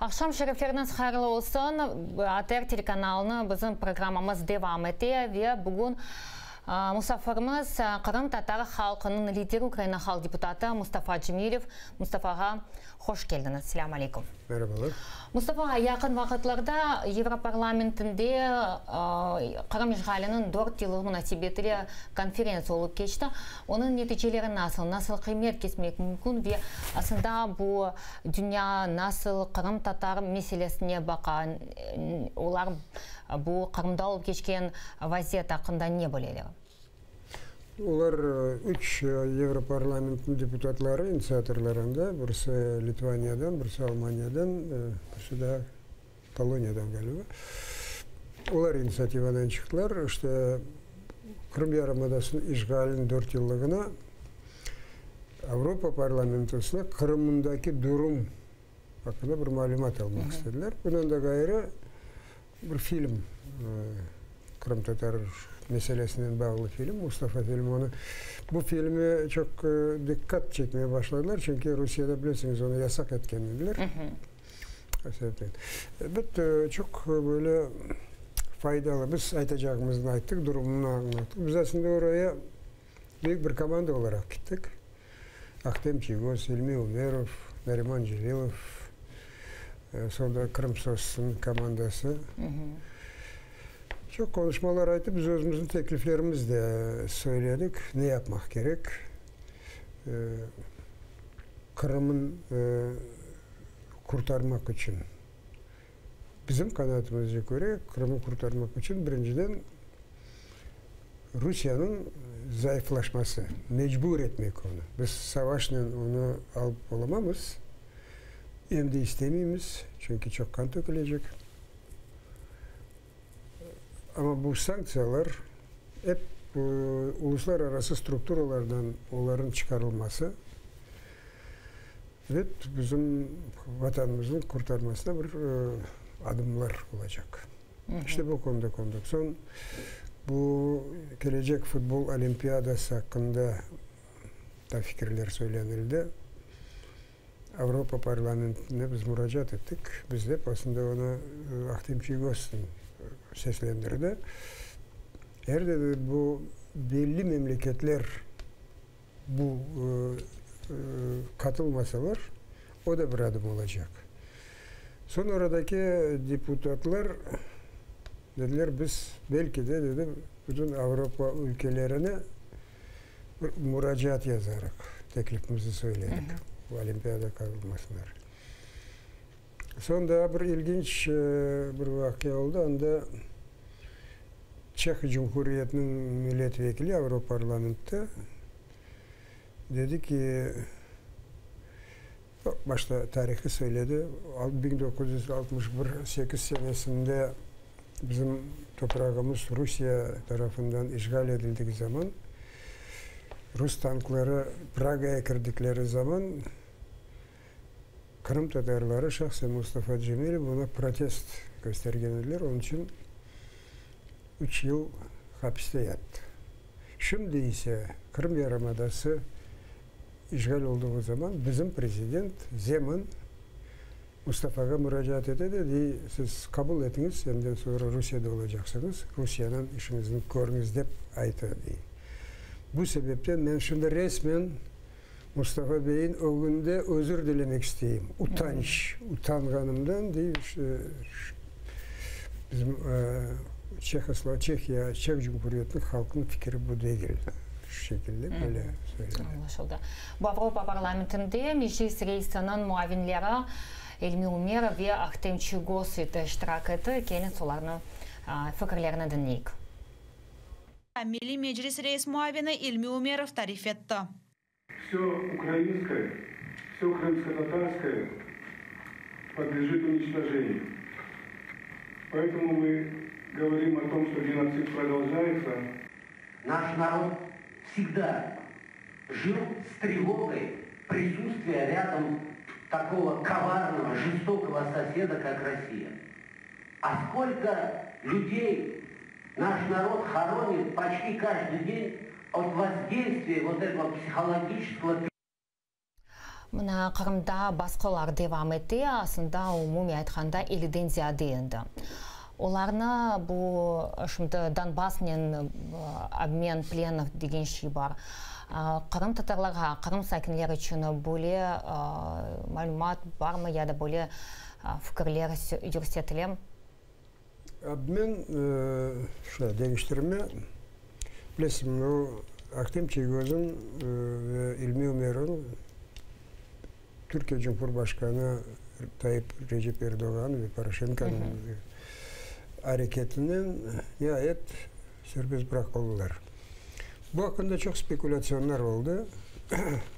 Aqşam şerifleriñiz hayırlı olsun. ATR telekanalını bizim programmamız devam ete ve bugün musafirimiz qırımtatar halqınıñ lideri, Ukraina halq deputatı Mustafa Cemilev. Mustafa ağa, hoş keldiñiz. Selâm aleykum. Merhabalar. Mustafa ağa, yaqın vaqıtlarda Yevroparlamentinde Qırım işğaliniñ dört yıllığı munasebetile konferentsiya olıp keçti. Onıñ neticeleri nasıl, nasıl qıymet kesmek mümkün ve aslında bu dünya nasıl qırımtatar meselesine baqa, olar bu Qırımda olıp keçken vaziyet aqqında ne bileler? Olar üç Yevroparlamentniñ deputatları, initsiatorlarında, birisi Litvaniyadan, birisi Almaniyadan, birisi daa Poloniyadan ğaliba. Olar initsiativadan çıqtılar. İşte, Qırım yarımadasınıñ işğaliniñ dört yıllığına Avropa parlamentosına Qırımdaki durum aqqında bir malümat almaq istediler. Bundan da ğayrı, bir film, qırımtatar meselesinen bağlı film, Mustafa filmi, onı, bu filmi çoq diqqat çekmeye başladılar, çünki Rusiyede, bilesiñiz, onı yasaq etken ediler. O sebepten. Elbet, çoq böyle faydalı. Biz aytacağımıznı ayttıq, durumnı añlattıq. Biz aslında oraya büyük bir komanda olaraq kettik. Ahtem Çiygoz, İlmi Umerov, Nariman Celilov, soñ da Krımsosnıñ komandası. Çoq qonuşmalar aytıp, biz özümizniñ tekliflerimiz de söyledik, ne yapmaq kerek, Qırımın qurtarmaq içün. Bizim qanaatimizge köre, Qırımı qurtarmaq içün, birinciden, Rusiyeniñ zayıflaşması, mecbur etmek onı. Biz savaşnen onı alıp olamamız, em de istemeymiz, çünki çoq qan tökülecek. Amma bu sanktsiyalar ep uluslararası strukturalardan olarnıñ çıqarılması ve bizim Vatanımıznıñ qurtarmasına bir adımlar olacaq. İşte bu konuda konuştıq. Soñ bu kelecek futbol olimpiadası aqqında da fikirler söylenildi. Avropa parlamentine biz muracaat ettik. Biz dep, aslında onı Ahtem Çiygoz seslendirdi. Eger dedi bu belli memleketler bu qatılmasalar, o da bir adım olacaq. Soñ oradaki deputatlar dediler, biz belki de, dedi, bütün Avropa ülkelerine bir muracaat yazarıq, teklifimizni söylerik, bu olimpiada qazılmasınlar. Soñ daa bir ilginç bir vaqia oldı, anda Çeh Cumhuriyetiniñ milletvekili Avroparlamentte dedi ki, başta tarihı söyledi, 1968 senesinde bizim toprağımız Rusiye tarafından işğal edildigi zaman, rus tankları Pragaya kirdikleri zaman, qırımtatarları, şahsen Mustafa Cemilev buna protest köstergen ediler, onıñ içün üç yıl hapiste yattı. Şimdi ise Qırım yarımadası işğal olduğı zaman bizim prezident Zeman Mustafağa muracaat ete de, dey, siz qabul etiñiz, senden soñra Rusiyede olacaqsıñız, Rusiyanen işiñizni körüñiz, dep ayta, dey. Bu sebepten men şimdi resmen Mustafa beyin ögünde özür dilemek isteyim. Utanç, utanğanımdan, dey, bizim Çehoslo, Çehiya, Çeh Cumhuriyetiniñ halqınıñ fikiri bu degil. Şu şekilde böyle söyledi. Añlaşıldı. Bu Avropa parlamentinde Meclis reisiniñ muavinleri İlmi Umerov ve Ahtem Çiygoz iştirak etti. Keliñiz, olarnıñ fikirlerini diñleyik. Milliy Meclis reis muavini İlmi Umerov tarif etti. Vse ukrainskoye, vse krımskotatarskoye podlejit uniçtojenию. Poetomu mı govorim o tom, çto genotsid prodolžayetsâ. Naş narod vsegda jil s trevogoy prisutstviya râdom takogo kovarnogo, jestokogo soseda, kak Rossiya. A skolko lyudey naş narod horonit poçti každıy den ot vozdeystviya vot etogo psihologiçeskogo. Mına, Qırımda basqılar devam ete, aslında, umumiy aytqanda, elliden ziyade endi. Olarnı bu, şimdi Donbassnen obmen plenov degen şey bar. Qırımtatarlarğa, Qırım sakinleri içün böyle malümat barmı ya da böyle fikirler yürsetile? Obmen, şulay deñiştirme, bilesiñmi, o Ahtem Çiygozıñ ve İlmi Ümerovnıñ Türkiye Cumhurbaşqanı Tayyip Recep Erdoğan ve Poroşenkonıñ areketinen niayet serbest bıraqıldılar. Bu aqqında çoq spekulâtsionlar oldı.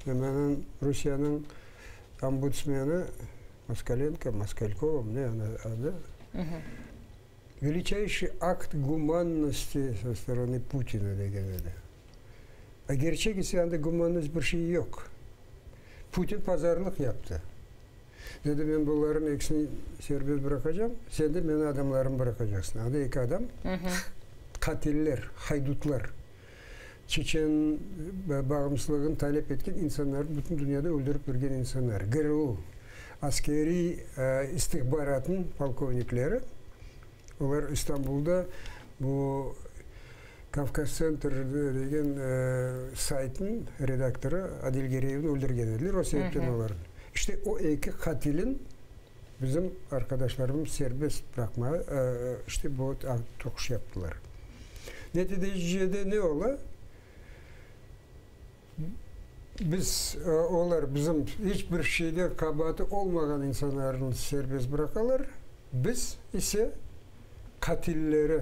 Hemen Rusiyeniñ ombudsmeni Moskalenko, Moskalkova, ne adı, Veliçayşiy akt gumannosti so storonı Putina degen edi. A kerçek ise anda gumannost bir şey yoq. Putin pazarlıq yaptı. Dedi, men bularnıñ ekisini serbest bıraqacam, sen de meni adamlarımnı bıraqacaqsıñ. Anda eki adam, qatiller, haydutlar, çeçen bağımsızlığını talep etken insanlarnı bütün dünyada öldürip yürgen insanlar, GRU, askeriy istihbaratnıñ polkovnikleri, olar İstanbulda bu Kavkaztsentr degen saytnıñ redaktorı Adil Gereyevni öldürgen ediler, o sebepten olar. İşte o eki qatilin bizim arqadaşlarımız serbest bıraqmağa, işte bu toquş yaptılar. Neticede ne ola? Biz, olar bizim iç bir şeyde qabaatı olmağan insanlarnı serbest bıraqalar, biz ise qatilleri,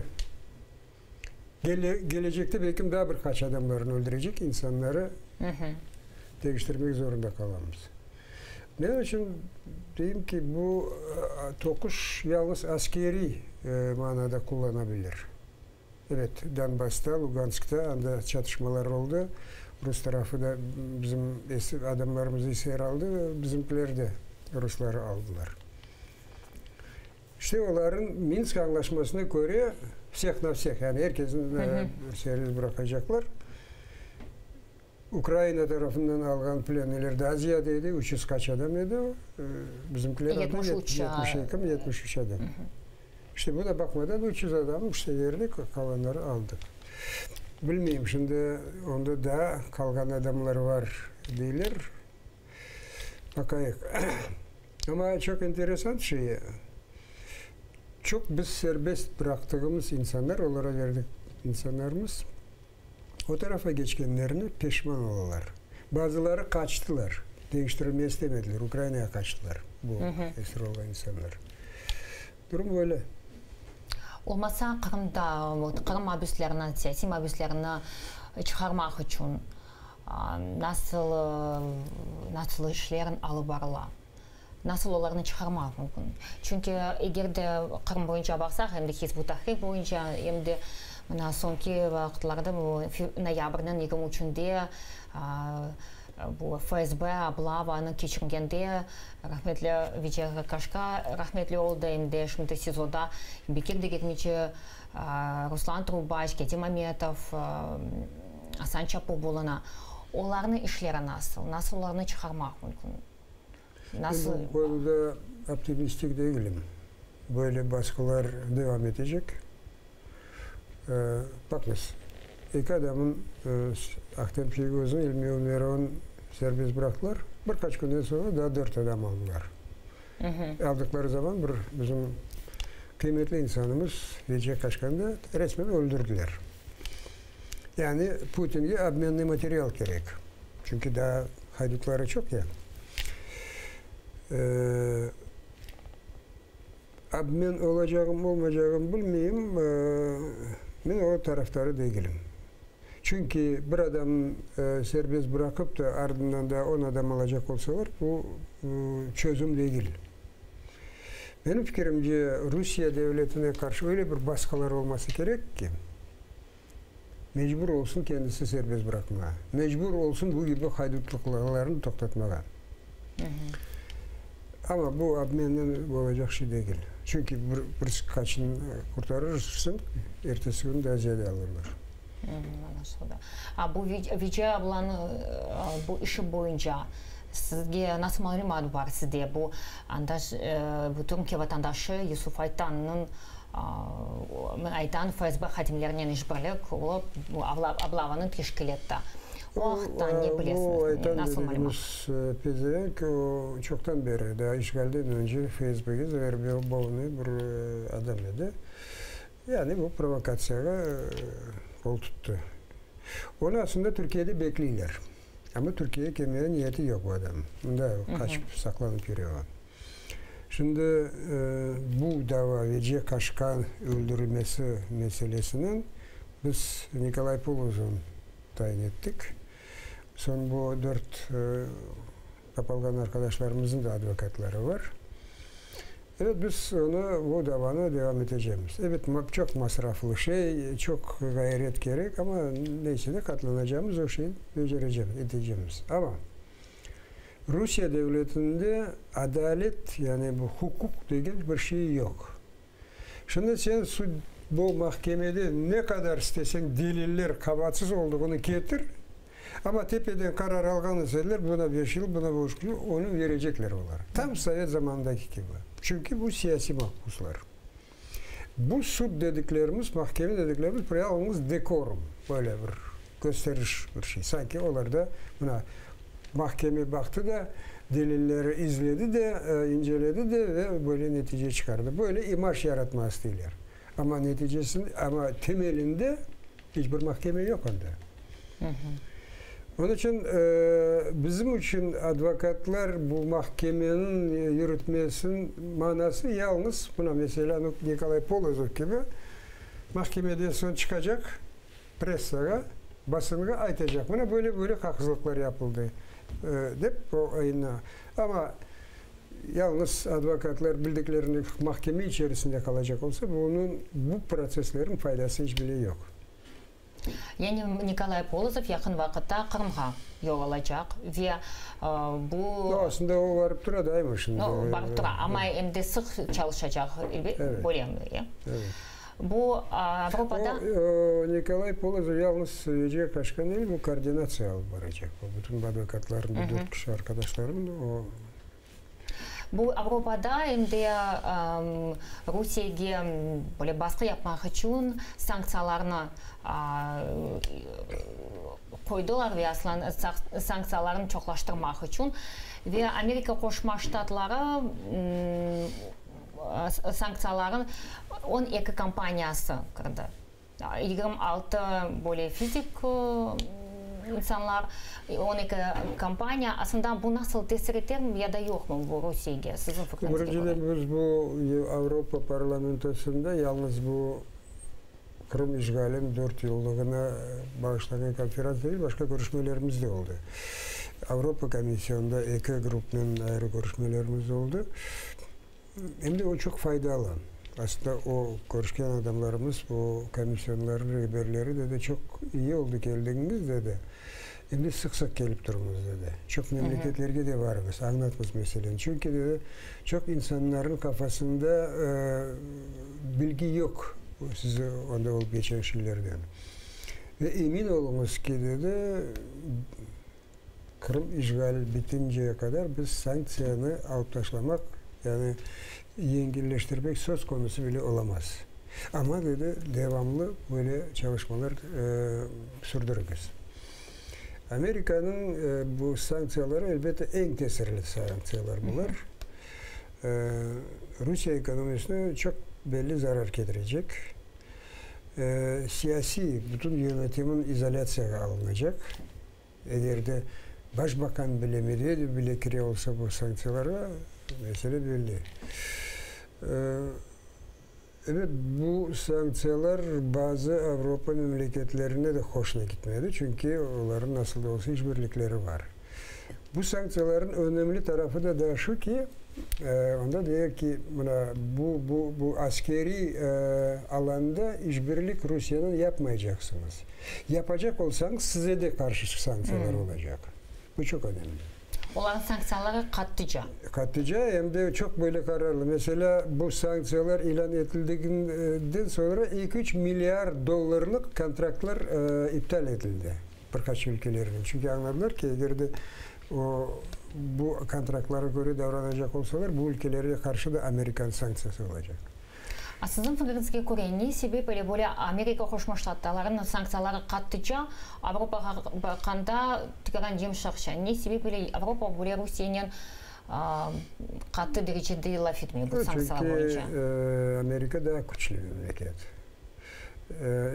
gelecekte belkim daa bir qaç adamlarnı öldürecek insanları deñiştirmek zorunda qalamız. Men içün deyim ki, bu toquş yalıñız askeriy manada qullanabilir. Evet, Donbassta, Luganskta anda çatışmalar oldı. Rus tarafı da bizim adamlarımızı esir aldı, bizimkiler de rusları aldılar. İşte olarnıñ Minsk añlaşmasına köre vseh na vseh, yani er kesni serbest bıraqacaqlar. Ukraina tarafından alğan plenniler daa ziyade edi, 300 qaç adam edi, bizimkiler aldı 72 mi, 73 adam. İşte buna baqmadan 300 adamı işte verdik, qalanları aldıq. Bilmeyim, şimdi onda daa qalğan adamlar var deyler, baqayıq. Amma çoq enteresan şey, çoq biz serbest bıraqtığımız insanlar, olara verdik insanlarımız, O tarafa keçkenlerine peşman olalar. Bazıları qaçtılar, deñiştirilmeye istemediler, Ukrainağa qaçtılar bu esir olğan insanlar. Durum böyle. Olmasa Qırımda Qırım mabüslerini, siyasiy mabüslerini çıqarmaq içün nasıl nasıl işler alıp barıla? Nasıl olarnı çıqarmaq mümkün? Çünki eger de Qırım boyunca baqsaq, em de Hizb ut-Tahrir boyunca, em de mına soñki vaqıtlarda bu noyabrniñ 23-nde bu FSB oblavanı keçirgende rahmetli Veciye Kaşka rahmetli oldı, em de şimdi SİZOda Bekir Degermenci, Ruslan Trubaç, Kedim Ametov, Asan Çapuh buluna. Olarnıñ işleri nasıl? Nasıl olarnı çıqarmaq mümkün? Nasıl? Men bu konuda optimistik degilim. Böyle basqılar devam etecek. Baqıñız, eki adamın, Ahtem Çiygoznı, İlmi Ümerovnı serbest bıraqtılar. Bir qaç künden soñra daa dört adam aldılar. Aldıqları zaman bir bizim qıymetli insanımız Veciye Kaşkanı da resmen öldürdiler. Yani Putinge obmennıy material kerek. Çünki daa haydutları çoq ya. Obmen olacağım, olmaycağım bilmeyim, men o tarafdarı degilim. Çünki bir adam serbest bıraqıp da, ardından daa on adam alacaq olsalar, bu çözüm degil. Menim fikirimce, Rusiye devletine qarşı öyle bir basqılar olması kerek ki, mecbur olsun kendisi serbest bıraqmağa, mecbur olsun bu kibi haydutlıqlarnı toqtatmağa. Amma bu obmennen olacaq şey degil. Çünki bir qaçını qurtarırsıñ, ertesi künü daa ziyade alırlar. Bu Veciye ablanıñ bu işi boyunca. Sizge nasıl malümat bar sizde bu anda bu Türkiye vatandaşı Yusuf Aytannıñ Aytan FSB hadimlerinen işbirlik olıp bu oblavanı teşkil etti. O aqta ne bilesiñiz? O Aytan Nasıl malümat? dediğimiz pezevenk o çoqtan beri, daa işğalden önce FSBge zaverbovanıy bir adam edi. Yani bu provokatsiyağa qol tuttı. Onı aslında Türkiyede bekleyler. Amma Türkiyege kelmege niyeti yoq bu adamnıñ. Mında qaçıp saqlanıp yüre o. Şimdi bu dava Veciye Kaşka öldürilmesi meselesinen biz Nikolay Polozovnı tayin ettik. Soñ bu dört qapalğan arqadaşlarımıznıñ da advokatları bar. Evet, biz onı, bu davanı devam etecemiz. Evet, çoq masraflı şey, çoq ğayret kerek, amma neyse de qatlanacamız, o şeyni becerecemiz, etecemiz. Amma Rusiye devletinde adalet, yani bu huquq degen bir şey yoq. Şimdi sen sud, bu mahkemede ne qadar isteseñ deliller qabaatsız olduğını ketir, amma tepeden qarar alğan iseler, buna beş yıl, buna beş yıl, onı verecekler olar. Tam sovet zamanındaki kibi. Çünki bu siyasiy mahpuslar. Bu sud dediklerimiz, mahkeme dediklerimiz bir yalıñız dekorum, böyle bir kösteriş bir şey. Sanki olar da mına mahkeme baqtı da, delilleri izledi de, inceledi de ve böyle netice çıqardı. Böyle imaj yaratmaq isteyler. Amma neticesinde, amma temelinde iç bir mahkeme yoq anda. Onıñ içün bizim içün advokatlar bu mahkemeniñ yürütmesiniñ manası yalıñız, mına meselâ, Nikolay Polozov kibi mahkemeden soñ çıqacaq pressağa, basınğa aytacaq, mına böyle-böyle haqsızlıqlar yapıldı, dep o ayına. Amma yalıñız advokatlar bildiklerini mahkeme içerisinde qalacaq olsa, bunıñ, bu protsesslerniñ faydası iç bile yoq. Yani Nikolay Polozov yaqın vaqıtta Qırımğa yol alacaq ve bu... No, aslında o barıp tura daima şimdi. No, barıp tura, amma em de sıq çalışacaq, elbet, körem, ya. Evet. Bu Avropada... O, Nikolay Polozov yalnız Veciye Kaşkan değil, bu koordinatsiya alıp baracaq. O bütün advokatlarnıñ, bu dört kişi arkadaşlarınıñ o... Bu Avropada em de Rusiyege böyle basqı yapmaq içün sanktsiyalarnı qoydılar ve aslan sanktsiyalarnı çoqlaştırmaq içün ve Amerika Qoşma Ştatları sanktsiyaların 12 kompaniyası kirdi. 26 böyle fizik insanlar, 12 kompaniya. Aslında bu nasıl tesir etermi ya da yoqmı bu Rusiyege, siziñ fikriñizge köre? Birinciden, biz bu Avropa parlamentosında yalıñız bu Qırım işğaliniñ dört yıllığına bağışlanğan konferans degil, başqa körüşmelerimiz de oldı. Avropa Komissionında eki grupnen ayrı körüşmelerimiz oldı. Em de o çoq faydalı. Aslında o körüşken adamlarımız, bu komisyonlarnıñ reberleri dedi, çoq iyi oldı keldiñiz, dedi. Endi sıq-sıq kelip turuñız, dedi. Çoq memleketlerge de varıñız, añlatıñız meseleni. Çünki, dedi, çoq insanlarnıñ qafasında bilgi yoq siz onda olıp keçen şeylerden. Ve emin oluñız ki, dedi, Qırım işğali bitinceye qadar biz sanktsiyanı alıp taşlamaq, yani yengilleştirmek söz konusı bile olamaz. Amma, dedi, devamlı böyle çalışmalar sürdürüñiz. Amerikanıñ bu sanktsiyaları, elbette, eñ tesirli sanktsiyalar bular. Rusiye ekonomisine çoq belli zarar ketirecek. Siyasiy bütün yönetimin izolâtsiyağa alınacaq. Eger de başbaqan bile, Medvedev bile kire olsa bu sanktsiyalarğa, mesele belli. Ebet, bu sanktsiyalar bazı Avropa memleketlerine de hoşuna gitmedi, çünki olarnıñ nasıl da olsa işbirlikleri bar. Bu sanktsiyalarnıñ önemli tarafı da daa şu ki, onda dey ki, mına bu, bu, bu askeriy alanda işbirlik Rusiyenen yapmaycaqsıñız. Yapacaq olsañız, size de qarşı sanktsiyalar olacaq. Bu çoq önemli. Olarnıñ sanktsiyaları qattıca. Qattıca, em de çoq böyle qararlı. Meselâ, bu sanktsiyalar ilân etildiginden soñra eki-üç milliard dollarlıq kontraktlar iptal etildi bir qaç ülkelernen. Çünki añladılar ki, eger de. O, bu kontraktlara köre davranacaq olsalar, bu ülkelerge qarşı da amerikan sanktsiyası olacaq. A siziñ fikriñizge köre, ne sebep ile böyle Amerika Qoşma Ştatlarınıñ sanktsiyaları qattıca, Avropağa baqqanda tükâran yımşaqça? Ne sebep ile Avropa böyle Rusiyenen qattı derecede laf etmey bu sanktsiyalar boyunca? Çünki Amerika daa küçlü memleket.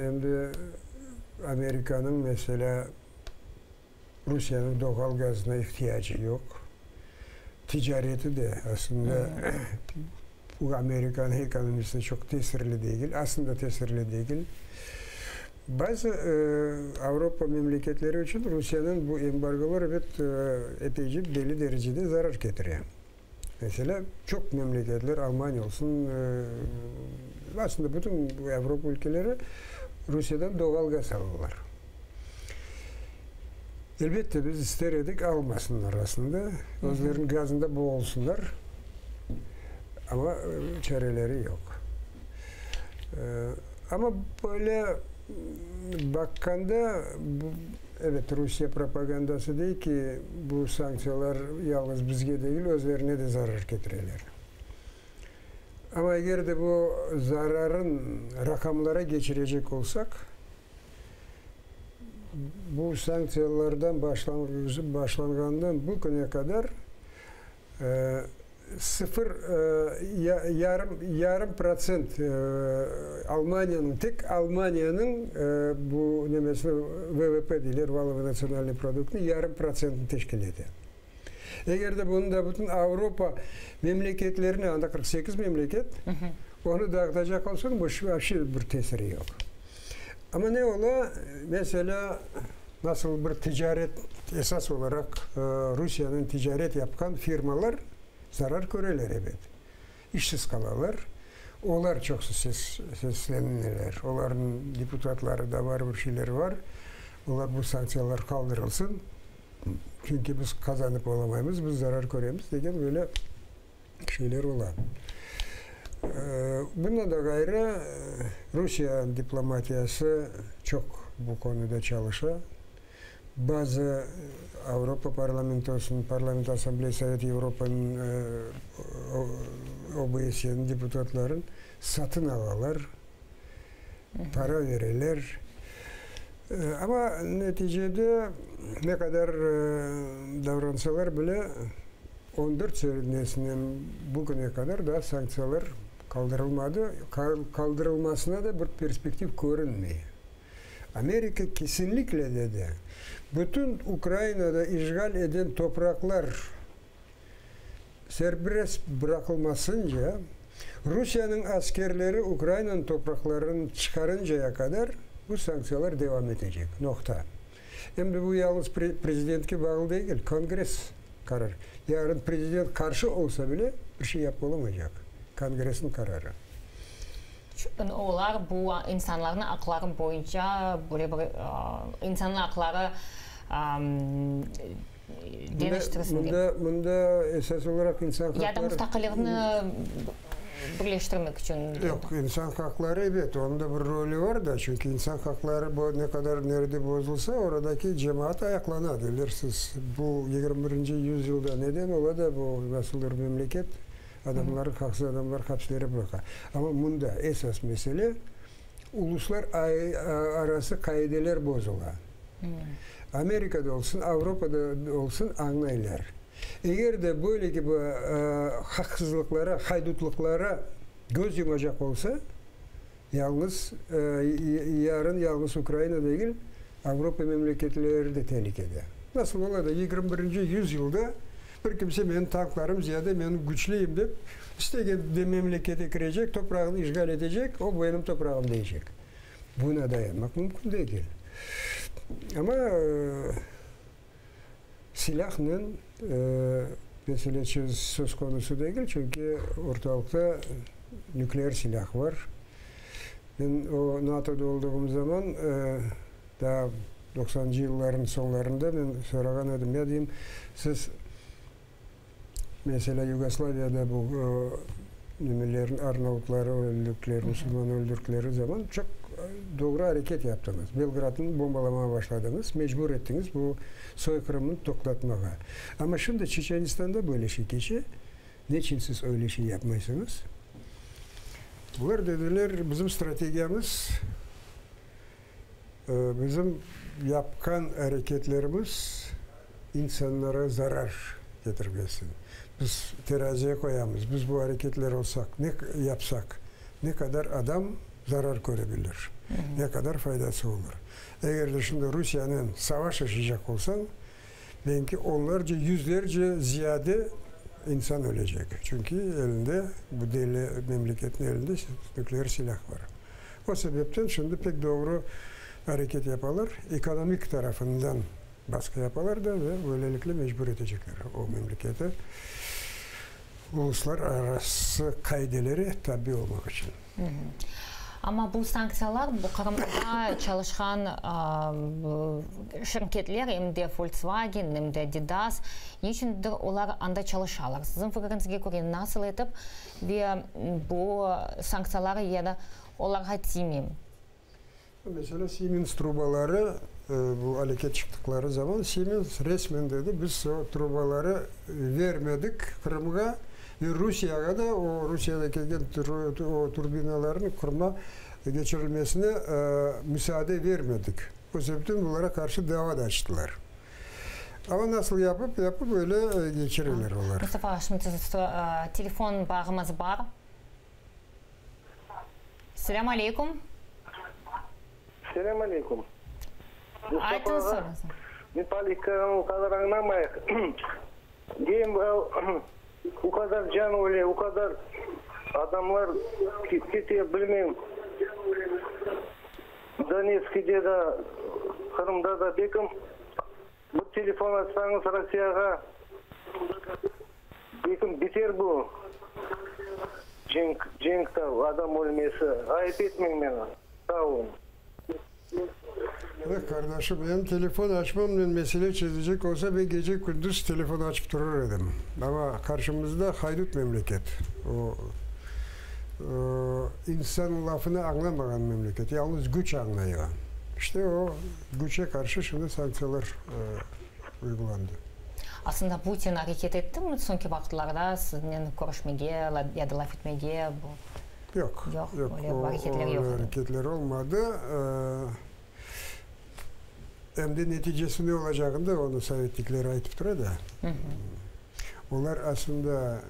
Em de Amerikanıñ, meselâ, Rusiyeniñ doğal gazına ihtiyacı yoq. Ticareti de aslında bu Amerikanıñ ekonomisine çoq tesirli degil, aslında tesirli degil. Bazı Avropa memleketleri içün Rusiyeniñ bu embargolar, ebet, epeyce belli derecede zarar ketire. Meselâ, çoq memleketler, Almaniya olsun, aslında bütün Avropa ülkeleri Rusiyeden doğal gaz alalar. Elbette, biz ister edik, almasınlar aslında, özleriniñ gazında boğulsunlar, amma çareleri yoq. Amma böyle baqqanda, evet, Rusiye propagandası dey ki, bu sanktsiyalar yalıñız bizge degil, özlerine de zarar ketireler. Amma eger de bu zararın raqamlara keçirecek olsaq, bu sanktsiyalardan başlanğandan bu küne qadar Sıfır, yarım, yarım protsent Almaniyanıñ, tek Almaniyanıñ bu nemesini, VVP deyler, valovıy natsionalnıy produktnı yarım protsentini teşkil ete. Eger de bunı da bütün Avropa memleketlerine, anda 48 memleket, onı dağıtacaq olsañ, bu vapşe bir tesiri yoq. Amma ne ola, meselâ, nasıl bir ticaret, esas olaraq Rusiyenen ticaret yapqan firmalar zarar köreler, ebet. İşsiz qalalar. Olar çoqsu ses, sesleneler. Olarnıñ deputatları da var, bir şeyleri var. Olar bu sanktsiyalar qaldırılsın, çünki biz qazanıp olamaymız, biz zarar köremiz degen böyle şeyler ola. Bundan da ğayrı, Rusiye diplomatiyası çoq bu konuda çalışa. Bazı Avropa parlamentosınıñ, Parlament Assambleya Sovet Yevropanıñ, OBSE-niñ deputatların satın alalar, para bereler. Amma neticede ne qadar davransalar bile, 14 senesinden bu küne qadar daa sanktsiyalar qaldırılmadı, qaldırılmasına da bir perspektiv körünmey. Amerika kesinlikle dedi, bütün Ukrainada işğal eden topraqlar serbest bıraqılmasınca, Rusiyeniñ askerleri Ukrainanıñ topraqlarından çıqarıncaya qadar bu sanktsiyalar devam etecek. Noqta. Em de bu yalıñız prezidentke bağlı degil, Kongress qarar. Yarın prezident qarşı olsa bile, bir şey yapıp olamaycaq. Kongressniñ qararı. Olar bu insanlarnıñ aqları boyunca böyle bir insannıñ aqları deñiştirsin dep. Mında, mında esas olaraq insan haqları. Ya da mustaqillikni birleştirmek içün. Yoq, insan haqları, ebet, onıñ da bir rolü var da, çünki insan haqları bu ne qadar nerde bozulsa, oradaki cemaat ayaqlana, deyler, siz bu 21-nci yüzyılda neden ola da bu nasıldır memleket adamları, haqsız adamlar hapslere bıraqa. Amma mında esas mesele, uluslar arası qaideler bozula. Amerikada olsun, Avropada olsun añlaylar. Eger de böyle kibi haqsızlıqlara, haydutlıqlara göz yumacaq olsa, yalıñız yarın yalıñız Ukraina degil, Avropa memleketleri de tehlikede. Nasıl ola da 21-nci yüzyılda bir kimse menim tanklarım ziyade, men küçlüyim dep, istegen memlekete kirecek, toprağını işğal etecek, o bu menim toprağım deycek. Buna dayanmaq mümkün degil. Amma silâhnen mesele söz konusu degil, çünki ortalıqta nükleer silâh var. Men o NATOda olduğım zaman, daa doqsanıncı yıllarnıñ soñlarında men sorağan edim, ya deyim, siz, meselâ, Yugoslaviyada bu nemelerniñ, arnavutları öldükleri, musulman öldürdikleri zaman çoq. doğru areket yaptıñız. Belgradnı bombalamağa başladıñız, mecbur ettiñiz bu soyqırımnı toqtatmağa. Amma şimdi Çeçenistanda böyle şey keçe, neçün siz öyle şey yapmaysıñız? Bular dediler, bizim strategiyamız, bizim yapqan areketlerimiz insanlara zarar ketirmesin. Biz teraziye qoyamız, biz bu areketler olsaq, ne yapsaq, ne qadar adam zarar körebilir, ne qadar faydası olur. Eger de şimdi Rusiyanen savaş açacaq olsañ, belki onlarca, yüzlerce ziyade insan ölecek. Çünki elinde, bu deli memleketniñ elinde nükleer silâh bar. O sebepten şimdi pek doğru areket yapalar, ekonomik tarafından basqı yapalar da ve böylelikle mecbur etecekler o memleketi uluslararası qaidelere tabi olmaq içün. Amma bu sanktsiyalar bu Qırımda çalışqan şirketler, em de Volkswagen, em de Adidas, neçündir olar anda çalışalar. Siziñ fikiriñizge köre, nasıl etip ve bu sanktsiyalar ya da olarğa tiymey? Meselâ, Siemens trubaları, bu aleket çıqtıqları zaman Siemens resmen dedi, biz o trubaları vermedik Qırımğa ve Rusiyağa da o Rusiyada kelgen o turbinalarnıñ Qırımğa keçirilmesine musaade vermedik. O sebepten bulara qarşı dava da açtılar. Amma nasıl yapıp, yapıp öyle keçireler olar. Mustafa ağa, şimdi telefon bağımız bar. Selâm aleyküm. Selâm aleyküm. Aytıñız soruñıznı. Men politikanı o qadar añlamayıq. Deyim, o qadar can öle, o qadar adamlar kete, bilmeyim, Donetskide da, Qırımda da, belkim, bir telefon açsañız Rossiyağa, Belkim biter bu cenk, cenkte adam ölmesi. Ayıp etmeñ meni. Sağ oluñ. Ve, qardaşım, em telefon açmamnen mesele çezecek olsa, men gece-kündüz telefon açıp turur edim. Amma qarşımızda haydut memleket. O, insan lafını añlamağan memleket, yalnız güç añlayğan. İşte o güçe qarşı şimdi sanktsiyalar uygulandı. Aslında Putin areket ettimi soñki vaqıtlarda siznen körüşmege ya da laf etmege? Yoq, Yoq, öyle o areketler yoq öyle edi. areketler olmadı. Em de neticesi ne olacağını da onıñ sovetnikleri aytıp tura da. Olar aslında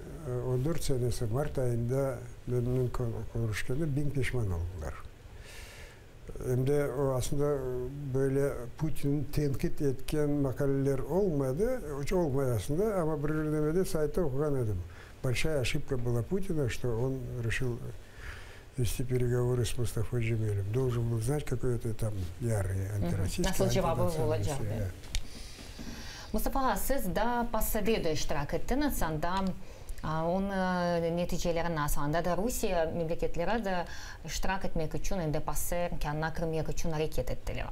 14 senesi mart ayında menimnen körüşkende biñ peşman oldılar. Em de o aslında böyle Putinni tenqit etken maqaleler olmadı, olmay aslında, amma bir nemede saytta oquğan edim, Большая ошибка была Путина, что он решил вести переговоры с Мустафой Джемилем. Должен был знать, какой это там ярый антироссийский, Nasıl cevabı антинационалист. olacaq, dep. Mustafa ağa, siz da PACEde de iştirak ettiñiz, anda onıñ neticeleri nasıl? Anda da Rusiye memleketleri de iştirak etmek içün, endi PACE imkânına kirmek içün areket ettiler.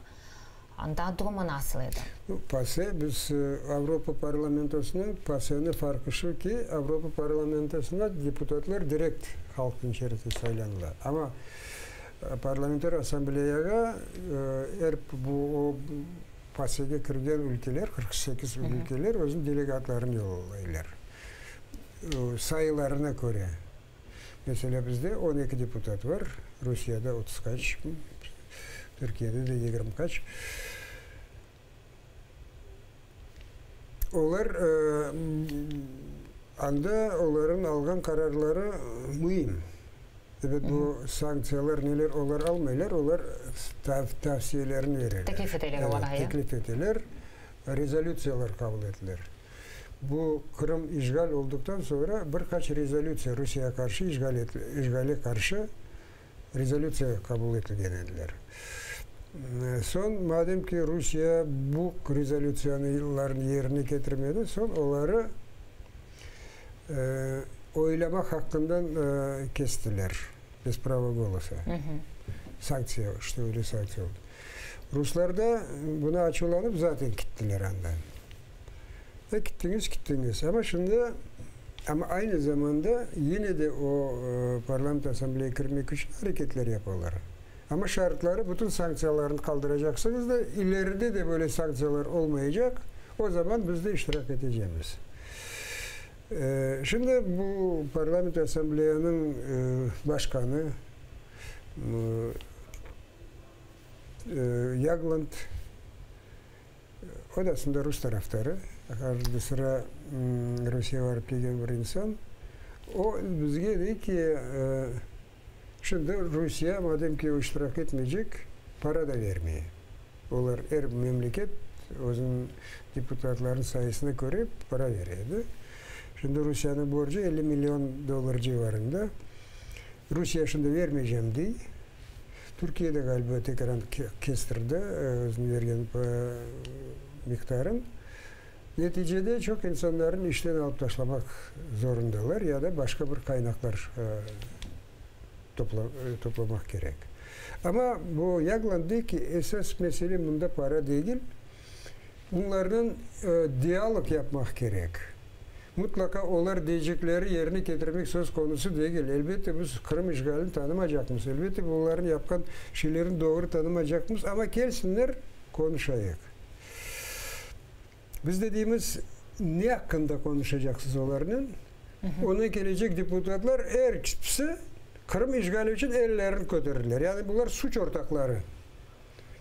Anda durumı nasıl edi? PACE, biz Avropa parlamentosına, PACEniñ farqı şu ki, Avropa parlamentosına deputatlar direkt halqnıñ içerisinde saylanıla. Amma Parlamenter Assambleyağa er bu o PACEge kirgen ülkeler, 48 ülkeler özüniñ delegatlarını yollaylar. Sayılarına köre. Meselâ, bizde 12 deputat bar, Rusiyada 30 qaç, Türkiyede de 20 qaç. Olar anda olarnıñ alğan qararları müim. Ebet, bu sanktsiyalar neler olar almaylar, olar tavsiyelerini bereler. Teklif eteler olarğa, ya? Teklif eteler, rezolütsiyalar qabul etiler. Bu Qırım işğal olduqtan soñra bir qaç rezolütsiya Rusiye qarşı işğal işğale qarşı rezolütsiya qabul etilgen ediler. Soñ, madem ki, Rusiye bu rezolütsiyanılarnı yerine ketirmedi, soñ oları oylamaq haqqından kestiler, bez prava голоса. Sanktsiya, işte öyle sanktsiya oldı. Ruslar da buna açuvlanıp zaten kittiler andan. E, kittiñiz, kittiñiz. Amma şimdi, amma aynı zamanda yine de o Parlament Assambleya kirmek içün areketler yapalar. Amma şartları, bütün sanktsiyalarnı qaldıracaqsıñız da, ileride de böyle sanktsiyalar olmaycaq, o zaman biz de iştirak etecemiz. Şimdi bu Parlament Assambleyanıñ başqanı Yagland, o da aslında rus tarafdarı, ardı sıra Rusiye barıp kelgen bir insan, o bizge dey ki, Şimdi Rusiye, madem ki o iştirak etmeycek, para da vermey. Olar, er memleket özüniñ deputatlarınıñ sayısına köre para bere edi. Şimdi Rusiyeniñ borcu 50 million dollar civarında. Rusiye şimdi vermeycem dey. Türkiye de, ğaliba, tekrar kestirdi özüniñ bergen miqdarın. Neticede çoq insanlarnı işten alıp taşlamaq zorundalar ya da başqa bir qaynaqlar toplamaq kerek. Amma bu Yagland dey ki, esas mesele mında para degil, bunlarnen dialog yapmaq kerek. Mutlaqa olar deycekleri yerine ketirmek söz konusı degil. Elbette, biz Qırım işğalini tanımacaqmız, elbette, bunların yapqan şeylerini doğru tanımacaqmız, amma kelsinler, konuşayıq. Biz de deymiz, ne aqqında qonuşacaqsız olarnen? Ondan kelecek deputatlar er kipisi Qırım işğali içün ellerini köterirler. Yani bular suç ortaqları.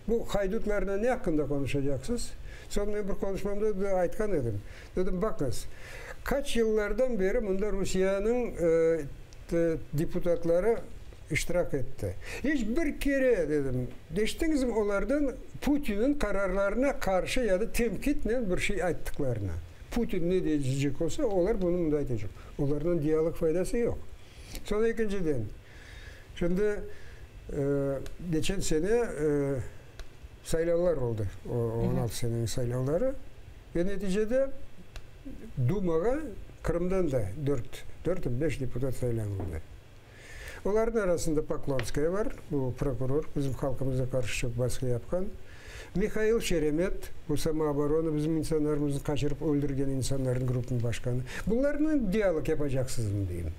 Bu haydutlarnen ne aqqında qonuşacaqsız? Soñ men bir qonuşmamda da aytqan edim. Dedim, baqıñız, qaç yıllardan beri mında Rusiyeniñ deputatları iştirak etti. İç bir kere, dedim, eşittiñizmi olardan Putinniñ qararlarına qarşı ya da tenqitnen bir şey ayttıqlarını? Putin ne deycek olsa, olar bunı mında aytacaq. Olardan dialog faydası yoq. Soñra ekinciden, şimdi keçen sene saylavlar oldı, 16 seneniñ saylavları, ve neticede Dumağa Qırımdan da dört, dört, beş deputat saylanıldı. Olarnıñ arasında Poklonskaya bar, bu prokuror, bizim halqımızğa qarşı çoq basqı yapqan. Mihail Şeremet, bu samooborona, bizim insanlarımıznı qaçırıp öldürgen insanlarnıñ grupınıñ başqanı. Bunlarnen dialog yapacaqsızmı, deyim.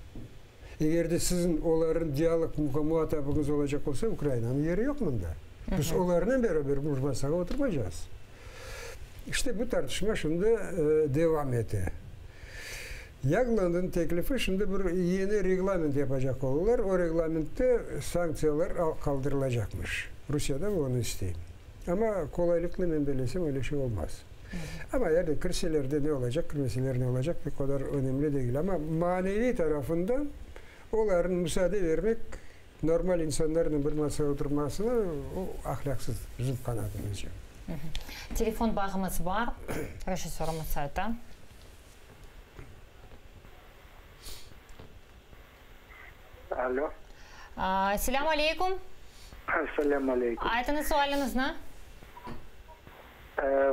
Eger de siziñ olarnıñ dialog muatabıñız olacaq olsa, Ukrainanıñ yeri yoq mında. Biz olarnen beraber bir masağa oturmaycağız. İşte bu tartışma şimdi devam ete. Yaglandnıñ teklifi şimdi bir yeni reglament yapacaq olalar, o reglamentte sanktsiyalar qaldırılacaqmış. Rusiye de onı istey. Amma qolaylıqle men bellesem öyle şey olmaz. Amma yani kirseler de ne olacaq, kirmeseler ne olacaq pek qadar önemli degil. Amma maneviy tarafından olarnı musaade bermek Normal insanlarnen bir masaya oturmasını, o ahlâqsız, bizim qanaatımızca. Telefon bağımız bar, rejissörımız ayta. Alo. Selâm aleyküm. Selâm aleyküm. Aytıñız sualiñizni.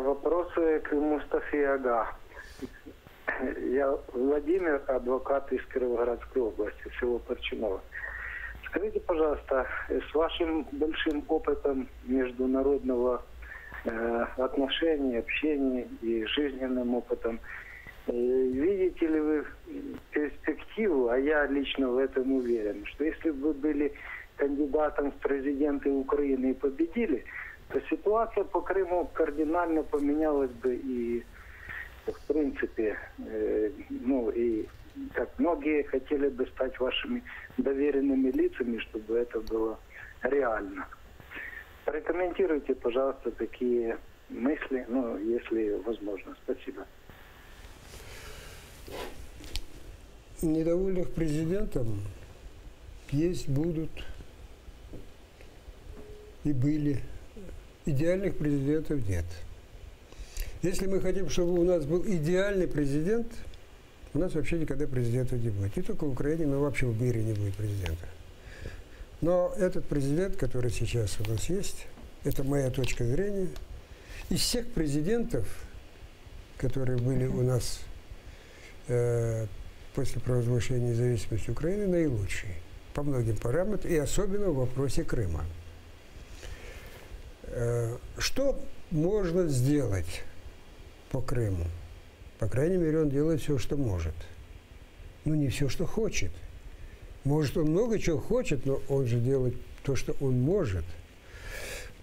Voprosı k Mustafe aga. Я Владимир, адвокат из Кировоградской области, село Парчиново. Скажите, пожалуйста, с вашим большим опытом международного э, отношения, общения и жизненным опытом, э, видите ли вы перспективу, а я лично в этом уверен, что если бы вы были кандидатом в президенты Украины и победили, то ситуация по Крыму кардинально поменялась бы и в принципе, э, ну и как многие хотели бы стать вашими доверенными лицами, чтобы это было реально. Прокомментируйте, пожалуйста, такие мысли, ну, если возможно. Спасибо. Недовольных президентом есть, будут и были. Идеальных президентов нет. Если мы хотим, чтобы у нас был идеальный президент, у нас вообще никогда президента не будет. Не только в Украине, но вообще в мире не будет президента. Но этот президент, который сейчас у нас есть, это моя точка зрения, из всех президентов, которые были у нас э, после провозглашения независимости Украины, наилучший по многим параметрам, и особенно в вопросе Крыма. Э, что можно сделать по Крыму? По крайней мере, он делает все, что может. Ну, не все, что хочет. Может, он много чего хочет, но он же делает То, что он может.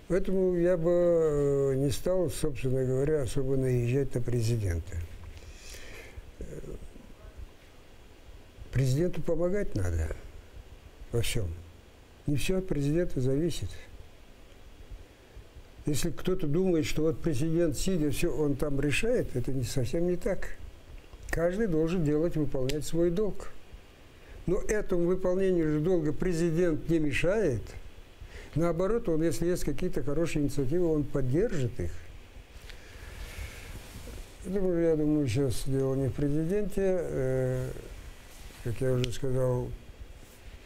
Поэтому я бы э, не стал, собственно говоря, особо наезжать на президента. Э, президенту помогать надо во всем. Не все от президента зависит. Если кто-то думает, что вот президент сидя, все он там решает, это не совсем не так. Каждый должен делать, выполнять свой долг. Но этому выполнению же долга президент не мешает. Наоборот, он, если есть какие-то хорошие инициативы, он поддержит их. Думаю, я думаю, сейчас дело не в президенте. Э, как я уже сказал,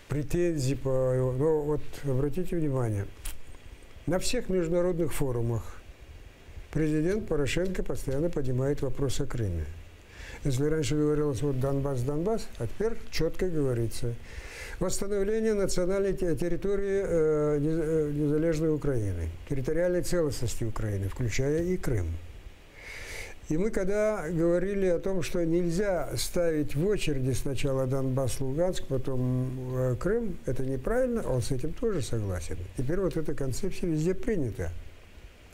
претензии по... Но вот обратите внимание, на всех международных форумах президент Порошенко постоянно поднимает вопрос о Крыме. Если раньше говорилось вот Донбасс, Донбасс, а теперь четко говорится. Восстановление национальной территории э, э, незалежной Украины, территориальной целостности Украины, включая и Крым. И мы когда говорили о том, что нельзя ставить в очереди сначала Донбасс, Луганск, потом э, Крым, это неправильно, он с этим тоже согласен. Теперь вот эта концепция везде принята,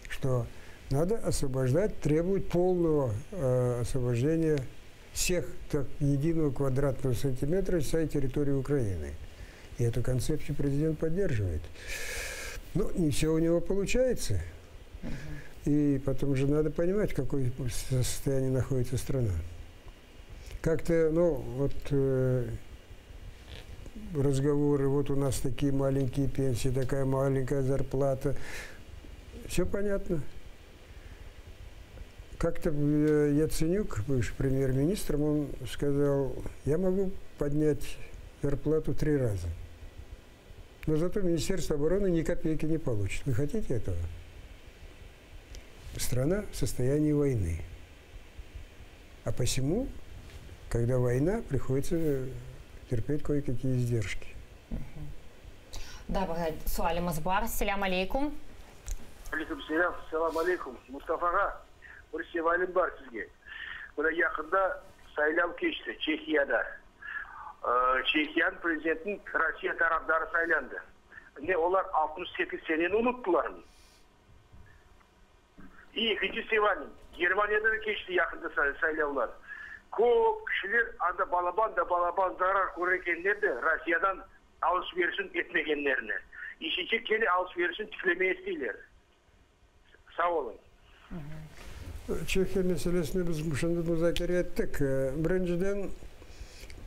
что надо освобождать, требовать полного э, освобождения всех так, единого квадратного сантиметра всей территории Украины. И эту концепцию президент поддерживает. Но не все у него получается. И потом же надо понимать, в каком состоянии находится страна. Как-то, ну, вот э, разговоры, вот у нас такие маленькие пенсии, такая маленькая зарплата. Все понятно. Как-то э, Яценюк, бывший премьер-министром, он сказал, я могу поднять зарплату три раза. Но зато Министерство обороны ни копейки не получит. Вы хотите этого? Страна в состоянии войны. А посему, когда война, приходится терпеть кое-какие издержки. Daa bir sualimiz bar. Selâm aleyküm. Aleyküm selâm, selâm aleyküm. Mustafa ağa, bir sevalim bar sizge. Mına yaqında saylav keçti Çehiyada. Çehiyanıñ prezidentin Rossiya tarafdarı saylandı. Ne, olar 68 seneni unuttılarmı? İ ekinci sevalim, Germaniyada da keçti yaqında saylavlar. Köp kişiler anda balaban da balaban zarar körekenler de Rossiyadan alış-verişin etmegenlerine. İşince kene alış-verişin tiklemeye isteyler. Sağ oluñ. Çehiya meselesini biz şimdi muzakere ettik. Birinciden,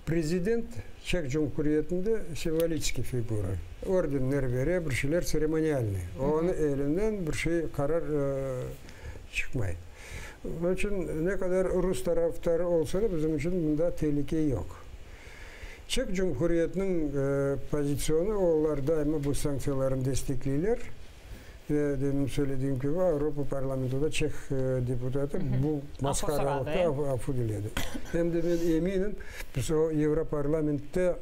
prezident Çeh Cumhuriyetinde simvoliçeskiy figura. Ordenler bere, bir şeyler tseremonialnıy. Onıñ elinden bir şey, qarar çıqmay. Onıñ içün ne qadar rus tarafdarı olsa da, bizim içün bunda telüke yoq. Çeh Cumhuriyetiniñ pozitsionı, olar daima bu sanktsiyalarnı destekleyler. Ve demin söylediğim kibi, Avropa parlamentoda çeh deputatı bu masqaralıqta afu diledi. Em de men eminim, biz o Yevroparlamentte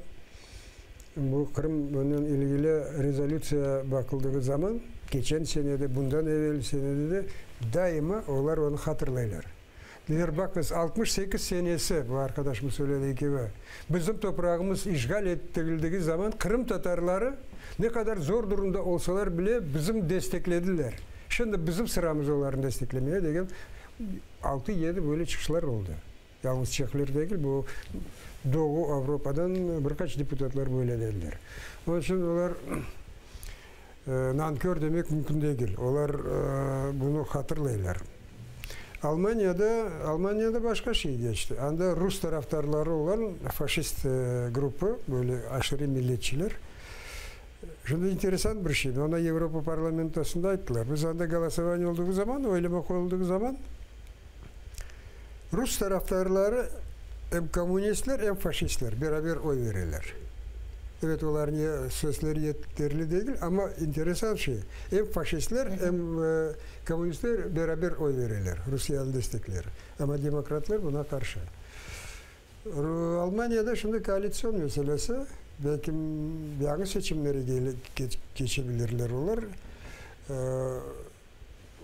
bu Qırımnen ilgili rezolütsiya baqıldığı zaman, keçen sene de, bundan evel senede de daima olar onı hatırlaylar. Deyler, baqıñız, 68 senesi, bu arqadaşımız söylediği kibi, bizim toprağımız işğal etildiği zaman qırımtatarları ne qadar zor durumda olsalar bile bizim desteklediler. Şimdi bizim sıramız olarnı desteklemeye degen altı-yedi böyle çıqışlar oldı. Yalnız çehler degil, bu Doğu Avropadan bir qaç deputatlar böyle dediler. Onıñ içün olar nankör demek mümkün degil. Olar bunı hatırlaylar. Almaniyada, Almaniyada başqa şey keçti. Anda rus tarafdarları olğan faşist gruppı, böyle aşırı milletçiler. Şimdi interesant bir şey, onı Avropa parlamentosında ayttılar. Biz anda golosovaniye olduğu zaman, oylama qoyuldığı zaman, rus tarafdarları em kommunistler, em faşistler beraber oy vereler. Evet, olarnıñ sesleri yeterli degil, amma interesant şey, em faşistler, em kommunistler beraber oy vereler, Rusiyeni destekler. Amma demokratlar buna qarşı. Almaniyada şimdi koalitsion meselesi, belki yañı seçimlere keçebilirler olar.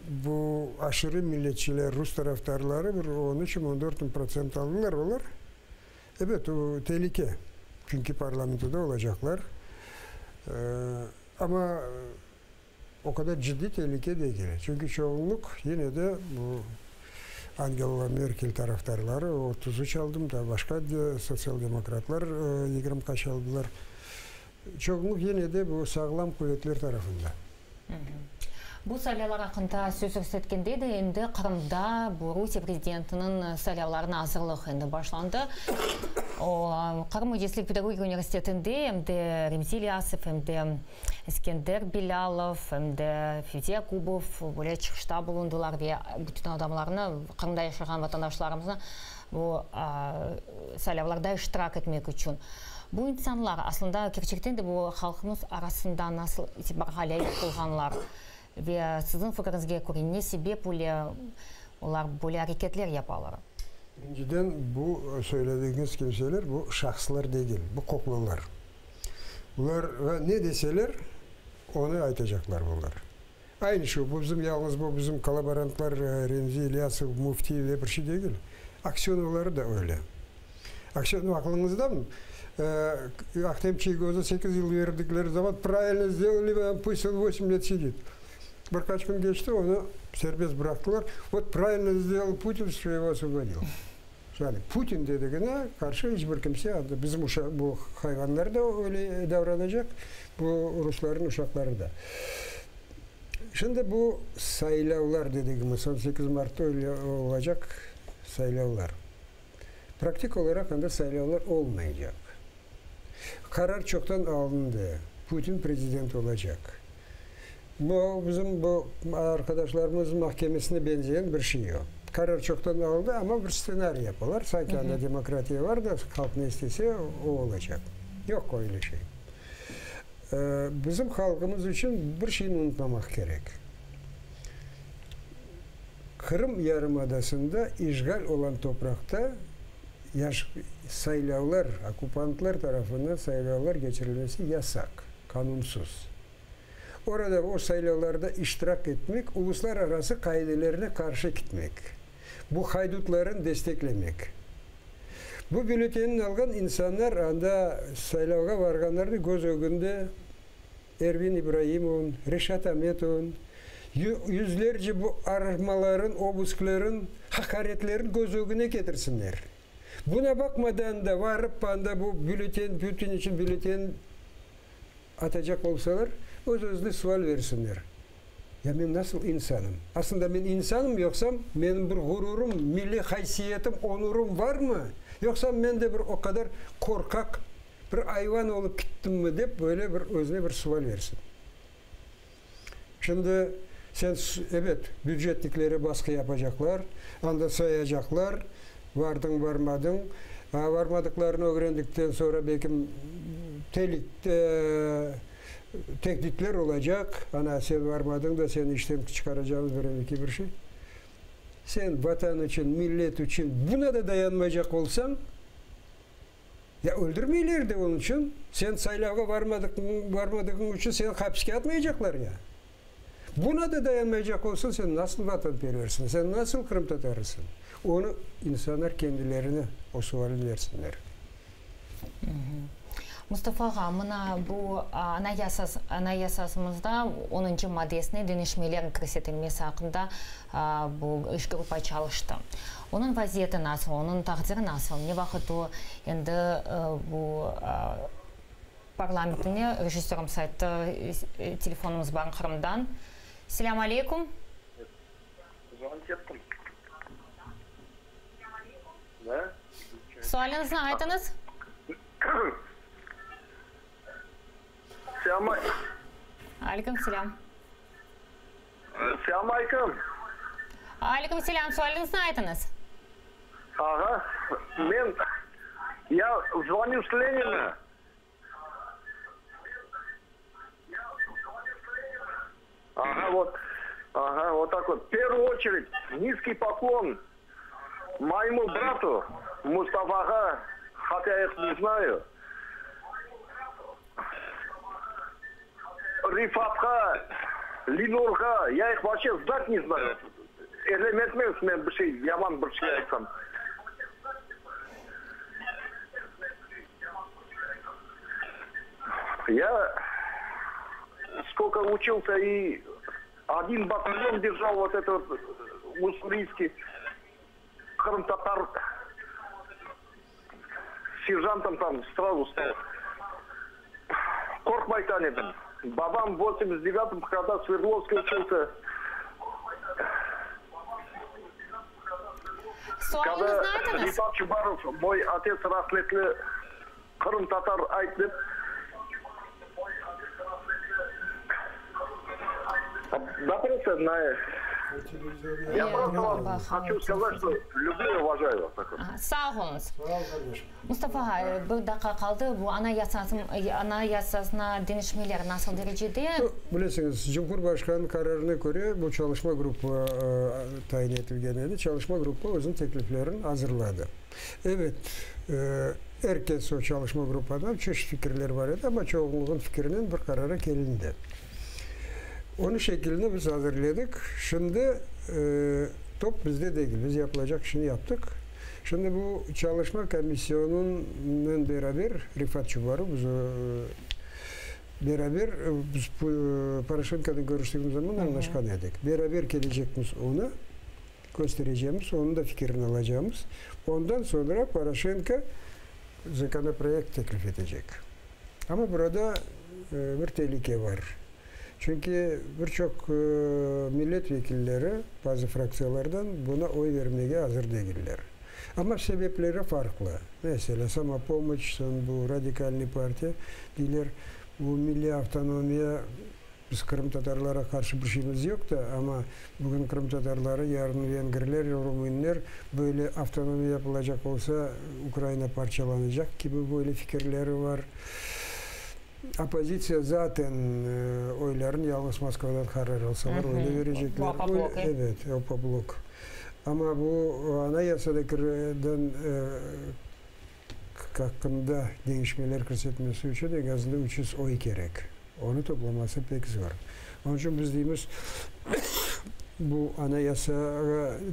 Bu aşırı milletçiler, rus tarafdarları bir on üç, on dört protsent aldılar olar. Ebet, o telüke, çünki parlamentoda olacaqlar. Amma o qadar ciddiy telüke degil. Çünki çoğunluq yine de bu Angela Merkel tarafdarları, 33 aldım, da başqa sotsial-demokratlar yigirmi qaç aldılar. Çoğunluq yine de bu sağlam quvetler tarafında. Bu saylavlar aqqında söz yürsetkende de endi Qırımda bu Rusiye prezidentiniñ saylavlarına azırlıq endi başlandı. O, Qırım müendislik pedagogika universitetinde em de Remzi İlyasov, em de Eskender Bilâlov, em de Fevzi Yakubov böyle çıqışta bulundılar ve bütün adamlarnı, Qırımda yaşağan vatandaşlarımıznı bu saylavlarda iştirak etmek içün. Bu insanlar, aslında, kerçekten de bu halqımız arasında nasıl itibarğa lâyıq olğanlar ve siziñ fikriñizge köre, ne sebep öyle olar böyle areketler yapalar? Birinciden, bu söyledigiñiz kimseler, bu şahıslar degil, bu qoqlalar. Bularğa ne deseler, onı aytacaqlar bular. Aynı şu, bu bizim yalıñız bu bizim kollaborantlar Remzi İlyasov, Müfti ve bir şey degil. Aksönovları da öyle. Aksönov aqlıñızdamı? Ahtem Çiygoz'a sekiz yıl verdikleri zaman pravilno сделали, pust on vosem let sidit. Bir qaç kün keçti, onı serbest bıraqtılar. Vot pravilno сделал Putin, что его osvobodil. Yani Putin dedigine qarşı iç bir kimse, bizim uşaq, bu hayvanlar da öyle davranacaq, bu ruslarnıñ uşaqları da. Şimdi bu saylavlar dedigimiz, 18 martta öyle olacaq saylavlar. Praktik olaraq anda saylavlar olmaycaq. Qarar çoqtan alındı, Putin prezident olacaq. Bu, bizim bu arqadaşlarımız mahkemesine benzeyen bir şey o. Qarar çoqtan alındı, amma bir stsenariy yapalar, sanki anda demokratiya var da, halq ne istese, o olacaq. Yoq öyle şey. Bizim halqımız içün bir şeyni unutmamaq kerek. Qırım yarımadasında işğal olan topraqta yaş saylavlar, okkupantlar tarafından saylavlar keçirilmesi yasaq, qanunsız. Orada o saylavlarda iştirak etmek, uluslararası qaidelerine qarşı kitmek, bu haydutlarını desteklemek. Bu bülletenni alğan insanlar anda saylavğa varğanlarnı köz ögünde Ervin İbraimovnıñ, Reşat Ametovnıñ, yüzlerce bu aramaların, obusklerin, haqaretlerin köz ögüne ketirsinler. Buna baqmadan da varıp anda bu bülleten, Putin içün bülletenni atacaq olsalar, öz-özüne sual bersinler, Ya men nasıl insanım? Aslında men insanım yoqsam menim bir ğururım, milliy haysiyetim, onurım varmı? Yoqsam men de bir o qadar qorqaq bir ayvan olıp kittimmi dep böyle bir özüne bir sual bersin. Şimdi sen, ebet, bücetniklere basqı yapacaqlar, anda sayacaqlar, vardıñ, varmadıñ. Varmadıqlarını ögrendikten soñra belkim telik, tehditler olacaq, ana, sen varmadıñ da, seni işten çıqaracağımız bir eki bir şey. Sen Vatan içün, millet içün buna da dayanmaycaq olsañ, Ya öldürmeyler de onıñ içün, sen saylavğa varmadıq, varmadığıñ içün seni hapiske atmaycaqlar ya. Buna da dayanmaycaq olsañ, sen nasıl vatanperversiñ, sen nasıl qırımtatarısıñ? Onı insanlar kendilerine o sualni bersinler. Mustafa ağa, mına bu anayasas, anayasasımızda onuncı maddesine deñişmeler kirsetilmesi aqqında Bu iş gruppa çalıştı. Onıñ vaziyeti nasıl, onıñ taqdiri nasıl, ne vaqıt o endi bu parlamentine, rejissörımız ayttı, telefonımız bar Qırımdan. Selâm aleyküm. Zvonit ettim. Da. Sualiñizni aytıñız. Selâm. Aleyküm selâm. Selâm aleyküm. Aleyküm selâm. Sualiñizni aytıñız. Ağa, men, ya zvonю s Lenina. Ага, вот, ага, вот так вот. В первую очередь, низкий поклон моему брату Мустафаğa, хотя я их не знаю. Rifatqa, Lenurğa, ya их вообще знать не знаю. Elem etmeñiz, men bir şey, yaman bir şey aytsam. Ya. Сколько учился и один батальон держал вот этот уссурийский qırımtatar сержантом там сразу стал. Qorqmay edim. Babam в 89-м, когда в Свердловске учился, Sualini когда знаете Рифат Чубаров, мой отец rahmetli qırımtatar ayt dep. Да просто на Я просто вам хочу сказать, что люблю и уважаю вас. Такой. Sağ oluñız. Mustafa ağa, bir daqqa qaldı. Bu anayasası, anayasasına deñişmeler nasıl derecede? Bilesiñiz, Cumhurbaşqanınıñ qararına köre bu çalışma gruppa tayin etilgen edi. Çalışma gruppa özüniñ tekliflerini azırladı. Evet, er kes o çalışma gruppadan çeşit fikirler bar edi, amma çoğunluğın fikirinen bir qarara kelindi. Onıñ şekilini biz azırladık. Şimdi top bizde degil, biz yapılacaq işni yaptıq. Şimdi bu çalışma komisyonınen beraber Refat Çubarov, biz beraber biz Poroşenkonen körüştigimiz zaman añlaşqan edik. Beraber kelecekmiz onı kösterecemiz, onıñ da fikirini alacamız. Ondan soñra Poroşenko zakonoproyekt teklif etecek. Amma burada bir telüke bar. Çünki bir çoq millet vekilleri bazı fraktsiyalardan buna oy vermege azır degiller. Amma sebepleri farqlı. Meselâ, Samopomoç, soñ bu Radikalnıy partiya deyler, bu milliy avtonomiya, biz qırımtatarlara qarşı bir şeyimiz yoq da, amma bugün qırımtatarları, yarın vengrler, rumınler böyle avtonomiya yapılacaq olsa, Ukraina parçalanacaq kibi böyle fikirleri bar. Oppozitsiya zaten oylarını yalıñız Moskvadan qarar alsalar, öyle verecekler. Evet, Opoblok. Amma bu Anayasadakilerden aqqında deñişmeler kirsetmesi içün eñ azından 300 oy kerek. Onı toplaması pek zor. Onıñ içün biz deymiz, bu Anayasağa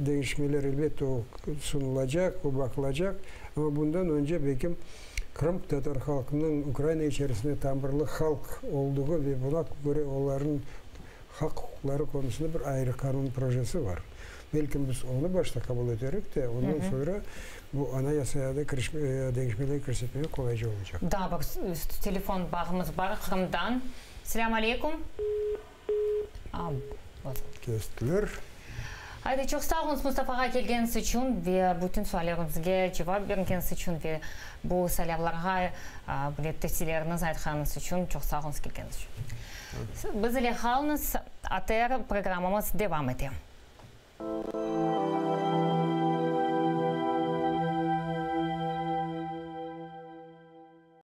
deñişmeler, elbette, o sunulacaq, o baqılacaq, amma bundan önce belkim qırımtatar halqınıñ Ukraina içerisinde tamırlı halq olduğı ve buna köre olarnıñ haq-uquqları konusında bir ayrı qanun projesi bar. Belkim biz onı başta qabul eterik de, ondan soñra bu Anayasaya da deñişmeler kirsetmege qolayca olacaq. Daa bir telefon bağımız bar Qırımdan. Selâm aleyküm. Kestiler. Aydı, çoq sağ oluñız, Mustafa ağa, kelgeniñiz içün ve bütün suallerimizge cevap bergeniñiz içün ve bu saylavlarğa bile tevsiyeleriñiz aytqanıñız içün çoq sağ oluñız kelgeniñiz içün. Biz ile qalıñız, ATR programmamız devam ete.